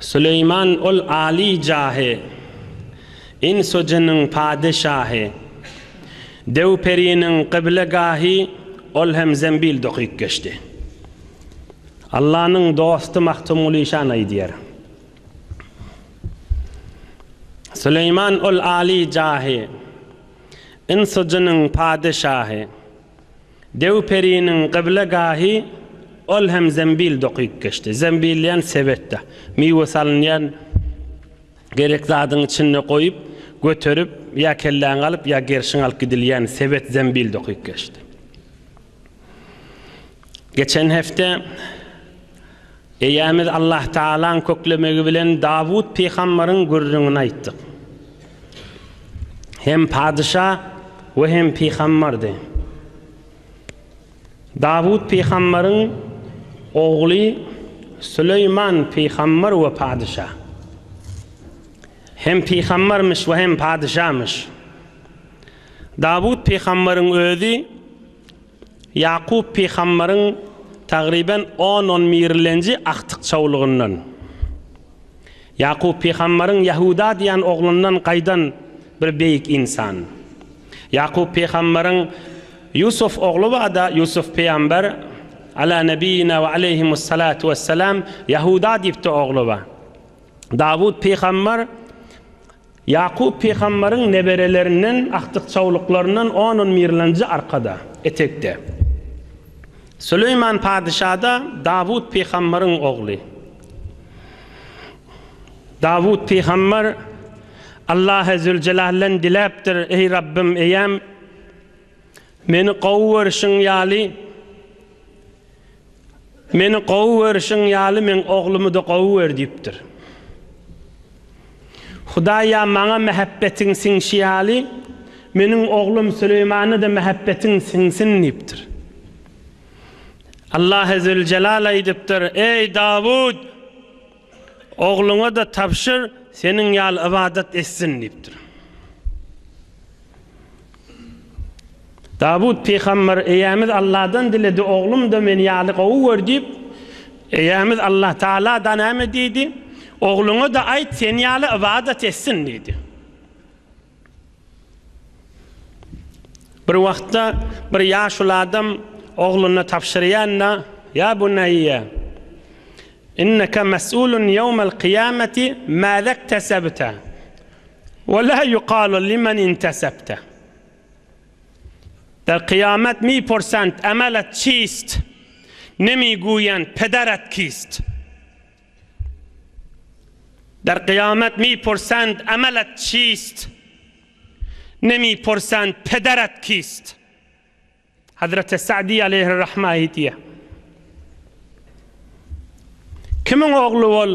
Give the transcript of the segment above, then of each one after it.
Süleýman ol aly jahy, Ins-u jynyň padyşahy, Dew-periniň kyblegahy, Ol hem zembil dokyp geçdi. Allanyň dosty Magtymguly şan aýdýar. Süleýman ol aly jahy, Ins-u jynyň padyşahy, Dew-periniň kyblegahy, Ol hem zembil dokyp geçdi. Zembil diýen sebetde, miwe salynýan gerek zadyň içinde goýup, göterip, ýa kelläňi alyp, ýa gerşiňi alyp gidilýän sebet zembil dokyp geçdi. Geçen hepde Eýämiz Allah Tagalaň köklemegi bilen Dawut pygambaryň gürrüňini aýtdyk. Hem padyşa we hem pygambardy. Dawut pygambaryň ogly Süleýman pygambar we padyşa. Hem pygambarmyş we hem padyşamyş. Dawut pygambaryň özi Ýakup pygambaryň tagryban on-on birlenji agtyk-çowlugyndan, Ýakup pygambaryň Ýahuda diýen oglundan gaýdan bir beýik ynsan. Ýakup pygambaryň Ýusuf ogly bar-da, Ýusuf pygamber, ala nebiýina we aleýhimussalatu wessalam, Ýahuda diýip-de ogly bar. Dawut pygamber Ýakup pygambaryň neberelerinden, agtyk-çowluklaryndan on-on birlenji arkada, etekde. Süleýman padyşa-da Dawut pygambaryň ogly. Dawut pygamber Allahy Züljelaldan diläpdir, Eý, Rabbym, Eýäm, meni gowy görşüň ýaly, Meni gowy görşüň ýaly meň oglumy-da gowy gör diýipdir. Hudaý ýa maňa mähebbetiň siňşi ýaly, meniň oglum Süleýmana-da mähebbetiň siňsin diýipdir. Allahy Züljelal aýdypdyr, Eý, Dawud! Ogluňa-da tabşyr, seniň ýaly ybadat etsin diýipdir. Dawut pygamber Eýämiz Alladan diledi, Oglum-da meni ýaly gowy gör diýip, Eýämiz Allatagala-da näme diýdi? Ogluňa-da aýt, sen ýaly ybadat etsin diýdi. Bir wagtda bir ýaşuly adam ogluna tabşyrýan-da, Ýa buneýýe, inneke mes'ulun ýewmel kyýameti mäzektesebte, we la ýukalu limen intesebte. Der kyýamet mipursend emelet çist, nemigûýend pederet kist. Der kyýamet mipursend emelet çist, nemipursend pederet kist. Hazreti Sa'di aleýhir-rahma aýdýar. Kimiň ogly bol,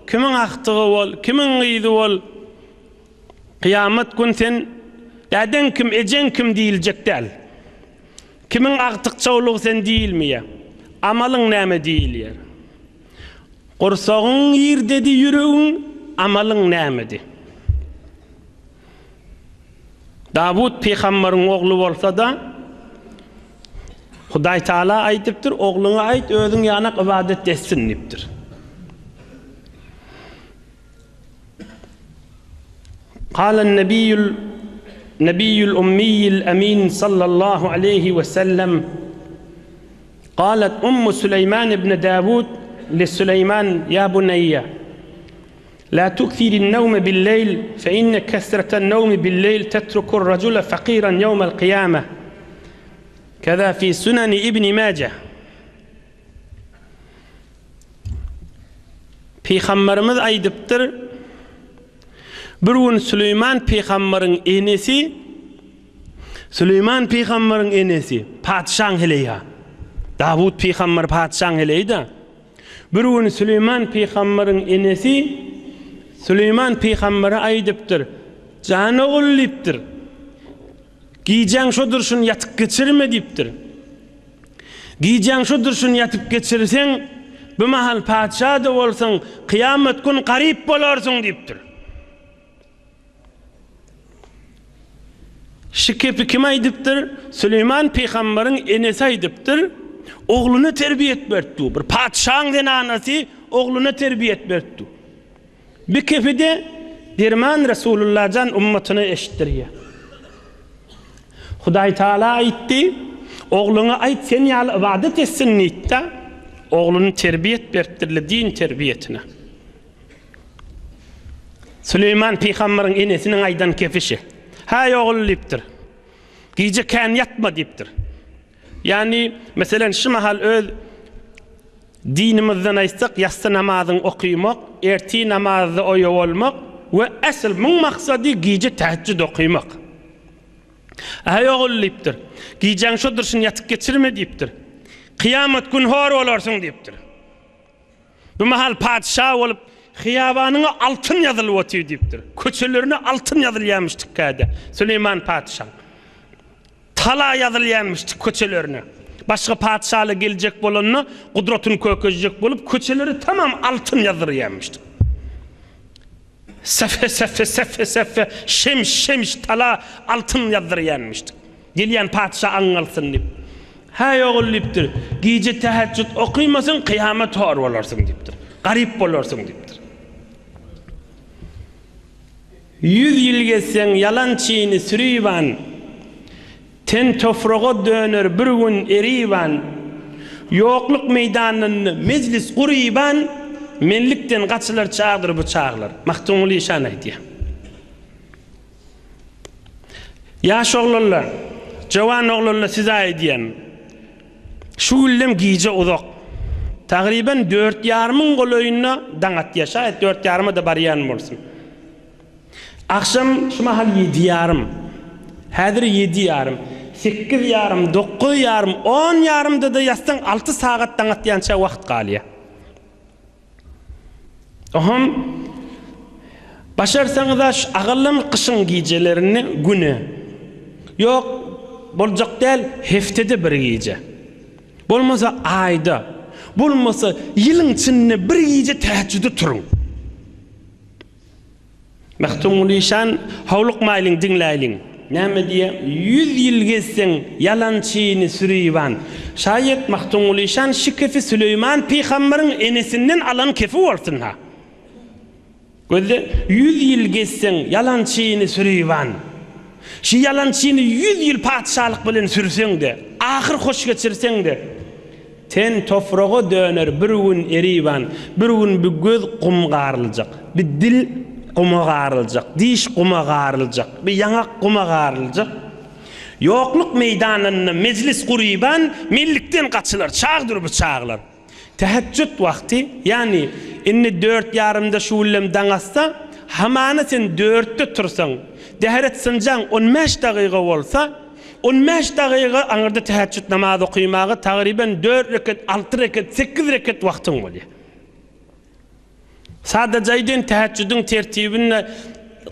kimiň agtygy bol, kimiň gyzy bol, kyýamat gün sen dädeň kim, ejeň kim diýiljek däl. Kimiň agtyk-çowlugy sen diýilmeýär. Amalyň näme diýilýär. Gursagyň nirdedi, ýüregiň, amalyň nämedi? Dawut pygambaryň ogly bolsa-da, Hudaý Taala aýdypdyr, Ogluňa aýt, özüň ýanak ybadat etsin diýipdir. Kalen nebiýül nebiýül ummiýil emin sallallahu aleýhi we sellem Galet ummu Süleýman ibn Dawud li Süleýman ýa buneýýe La tukthiri n-newme bil-leýl, fe inne kesreten-newmi bil-leýl tetrukur rajule fakiran ýewmel kyýame. Keza fi Suneni Ibni Maje. Pygamberimiz aýdypdyr, Bir gün Süleýman pygambaryň enesi Süleýman pygambaryň enesi, patyşaň heleýi-ha. Dawut pygambar patyşaň heleýi-de. Bir gün Süleýman pygambaryň enesi Süleýman pygambere aýdypdyr, Jan ogul diýipdir. Gijäň şo durşuny ýatyp geçirme diýipdir. Gijäň şo durşuny ýatyp geçirseň, bu mahal patyşa-da bolsaň, kyýamat gün garyp bolarsyň diýipdir. Şu kepi kim aýdypdyr? Süleýman pygambaryň enesi aýdypdyr. Ogluna terbiýet beripdi. Bir patyşaň zenanasy ogluna terbiýet beripdi. Bi kefi-de derman Resulullah jan ummatyna eşitdirýär. Hudaý Taala aýtdy, Ogluňa aýt sen ýaly ybadat etsin diýdi-de, ogluny terbiýet beripdirler din terbiýetine. Süleýman pygambaryň enesiniň aýdan kefi şi. Häý ogul diýipdir. Gije kän ýatma diýipdir. Ýagny, meselen, şu mahal öz dinimizden aýtsak, ýassy namazyň okymak, ertir namazda oýa bolmak we esl muň maksady gije tähejjüd okymak. Äý ogul diýipdir. Gijäň şo durşuny ýatyp geçirme diýipdir. Kyýamat gün hor bolarsyň diýipdir. Bu mahal patyşa bolup, hyýabanyňa altyn ýazylyp otyr diýipdir. Köçelerine altyn ýazylýarmyş tükgäde, Süleýman patyşaň. Tala ýazylýarmyş tik köçelerine. Başga patyşalar geljek bolanda, gudratyny kökezjek bolup, köçeleri tamam altyn ýazdyrýarmyş. Sefe-sefe, sefe-sefe, şemiş-şemiş tala altyn ýazdyrýarmyş. Gelýän patyşa aňňalsyn diýip. Häý ogul diýipdir, gije täheçjüt okymasaň, kyýamat hor bolarsyň diýipdir. Garyp bolarsyň diýipdir. Ýüz ýyl gezseň ýalançyny süriban, Ten tofraga döner bir gün eriban, Ýokluk meýdanynda mejlis guryban, Menlikden gaçylar çagdyr bu çaglar. Magtymguly işan aýdýar. Ýaş oglanlar, jowan oglanlar size aýdýan. Şu güllem gije uzak. Tagryban dört ýarymyň golaýynda daň atýar. Şaýat dört ýaryma-da barýan bolsun. Agşam şu mahal ýedi ýarym. Häzir ýedi ýarym. Sekiz ýarym, dokuz ýarym, on ýarymda-da ýatsaň alty sagat daň atýança wagt galýar. Oham başarsaňyza şu agyllam gyşyň gijelerinde güne. Ýok, boljak däl, heftede bir gije. Bolmasa aýda, bolmasa ýylyň içinde bir gije tähejjüde turuň. Magtymguly işan, Howlukmaýlyň, diňläýliň. Näme diýýär? Ýüz ýyl gezseň, ýalançyny süriban. Şaýat Magtymguly işan şi kefi Süleýman pygambaryň enesinden alan kefi bolsun-ha. Gözle, ýüz ýyl gezseň, ýalançyny süriban. Şi ýalançyny ýüz ýyl patyşalyk bilen sürseň-de, ahyr hoş geçirseň-de, Ten tofraga döner bir gün eriban, Bir gün bi göz gum garyljak, Bi dil guma garyljak, Diş guma garyljak, Bi ýaňak guma garyljak. Ýokluk meýdanynda mejlis guryban, Menlikden gaçylar, çagdyr bu çaglar. Täheçjüt wagty, ýagny indi dört ýarymda şuwwlem daň atsa, hamana sen dörtde tursaň, däheret synjaň on bäş dagyga bolsa, On bäş dagyga aňyrda täheçjüt namaz okymaga tagryban dört reket, alty reket, sekiz reket wagtyň bolýar. Sadaja aýdaýyn, täheçjüdiň tertibini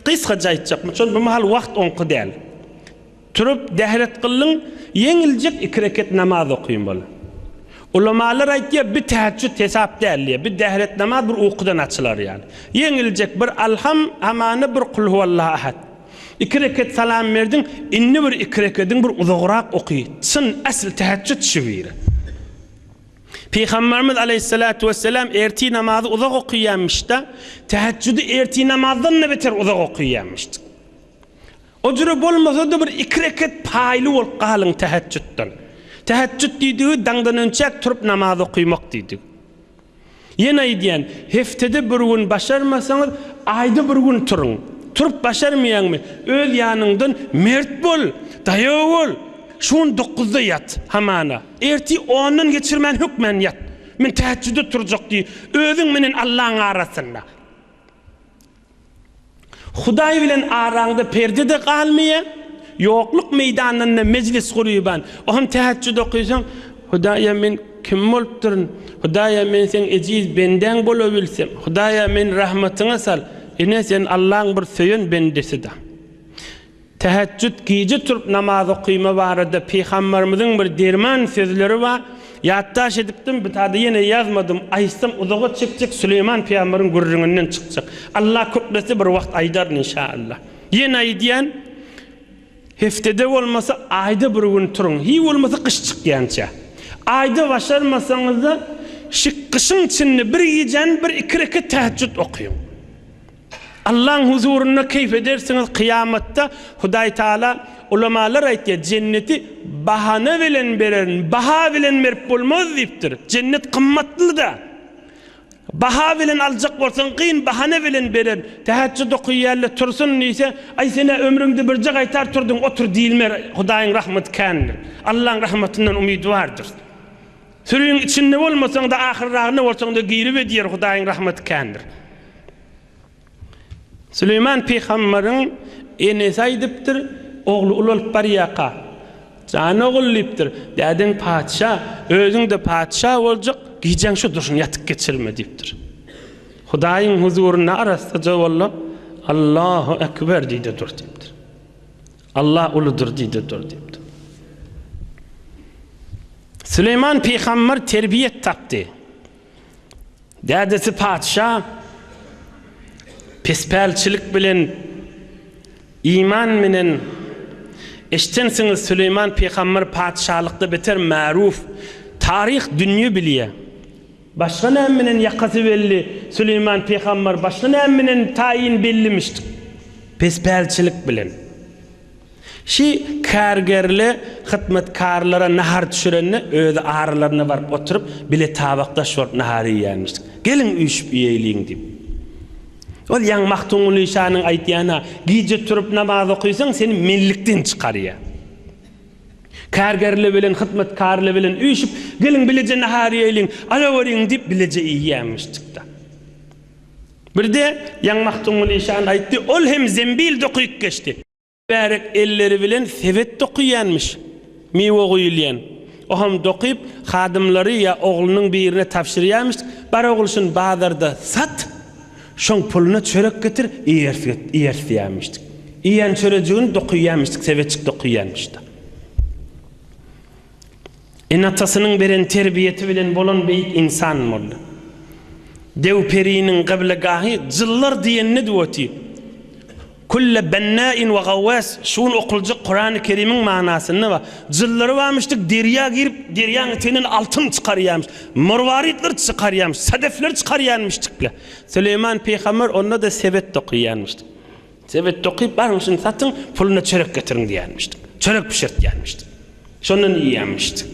gysgaça aýtjak. Şol bu mahal wagt oňky däl. Turup dähret kyldyň, ýeňiljek iki reket namaz okymaly. Ulamalar aýtýar, bi täheçjüt hesap däl diýýär. Bi dähret namaz bir ukudan açylar ýaly. Ýeňiljek bir Alham, hamana bir Kulhuwallahu ahad. Iki reket salam berdiň, indi bir iki rekediň bir uzagrak oky, çyn esl täheçjüt şu biri. Pygamberimiz aleýhissalatu wesselam ertir namazy uzak okyýanmyş-da, täheçjüdi ertir namazdan-da beter uzak okyýanmyş. O jüre bolmasa-da bir iki reket paýly bolup galyň täheçjütden. Täheçjüt diýdigi daňdan önçäk turup namaz okymak diýdigi. Ýene aýdýan, heftede bir gün başarmasaňyz, aýda bir gün turuň. Turup başarmaýaňmy, öz ýanyňdan mert bol, daýaw bol. Şu gün dokuzda ýat, hamana. Ertir ondan geçirmän hökmän ýat. Men täheçjüde turjak diý, özüň menen Allaň arasynda. Hudaý bilen araňda perde-de galmaýar, ýokluk meýdanynda mejlis guryban, oňam täheçjüd okysaň, Hudaýa men kim bolupdyryn, Hudaýa men seň ejiz bendäň bolabilsem, Hudaýa meni rahmatyňa sal, ine sen Allaň bir söýen bendesi-da. Täheçjüt, gije turup namaz okyma barada Pygambarymyzyň bir derman sözleri bar. Ýatdaş edipdim, bu tada ýene ýazmadym. Aýtsam uzaga çekjek, Süleýman pygambaryň gürrüňinden çykjak. Allah köplese bir wagt aýdaryn inşaallah. Ýene aýdýan, heftede bolmasa aýda bir gün turuň, hiý bolmasa gyş çykýança. Aýda başarmasaňyzda, şi gyşyň içinde bir gijäni bir iki reket täheçjüt okyň. Allaň huzurynda keýp edersiňiz kyýamatda Hudaý Taala ulamalar aýtýar jenneti bahana bilen bererin baha bilen berip bolmaz diýipdir. Jennet gymmatlyda. Baha bilen aljak bolsaň kyn bahana bilen bererin. Täheçjüd okaýarlar tursun diýse, aý senä ömrüňde birje gaýtar turduň otur diýilmer Hudaýyň rahmaty kändir. Allaň rahmatyndan umyt bardyr. Sürüň içinde bolmasaňda ahyrragyna bolsaňda girip edýär Hudaýyň rahmaty kändir. Süleýman pygambaryň enesi aýdypdyr, ogly ulalyp barýarka, Jan ogul diýipdir, dädeň patyşa, özüň-de patyşa boljak, gijäň şu durşuna ýatyp geçirme diýipdir. Hudaýyň huzurynda arassaja bol-da, Allahu ekber diý-de dur diýipdir. Allah uludyr diý-de dur diýipdir. Süleýman pygamber terbiýet tapdy. Dädesi patyşa pespälçilik bilen, iman menen, eşdensiňiz Süleýman pygamber patyşalykda beter maruf, taryh dünýe bilýä. Başga näme menen ýakasy belli Süleýman pygamber başga näme menen taýyn bellimişdik? Pespälçilik bilen. Şi kärgerle hytmatkarlara nahar düşürende özi aralaryna baryp oturyp, bile tabakdaş bolup nahar iýýänmişdik. Geliň üýşüp iýeýliň diýip. Ol ýaňy Magtymguly şanyň aýtýany-a, gije turup namaz okysaň seni menlikden çykarýar. Kärgerle bilen hytmatkarla bilen üýşüp, geliň bileje nahar iýeýliň, alaweriň diýip bileje iýýänmişdik-de. Birde ýaňy Magtymguly şan aýtdy, ol hem zembil dokyp geçdi. Bärek elleri bilen sebet dokyýanmyş, miwe guýulýan. Oham dokyp, hadymlary ýa oglunyň birine tabşyrýarmyş, Bar ogul şuny bazarda sat, şoň puluna çörek getir, iýeris iýeris diýýärmişdik. Iýen çörejigini dokyýarmyşdyk, sebetjik dokyýarmyş-da. Ene-atasynyň beren terbiýesi bilen bolan beýik ynsan boldy. Dew periniň gyblegahy jyllar diýenini otyr. Külle bennäin we gawwas şu gün okuljak Kurany Kerimiň manasynda bar. Jyllary barmyşdyk derýa girip derýaň içinden altyn çykarýarmyş. Marwaritler çykarýarmyş, sadefler çykarýarmyşdykla. Süleýman pygamber onda-da sebet dokyýarmyşdyk. Sebet dokyp baryň şuny satyň, puluna çörek getiriň diýýärmişdik. Çörek bişirtýärmişdik. Şondan iýýärmişdik.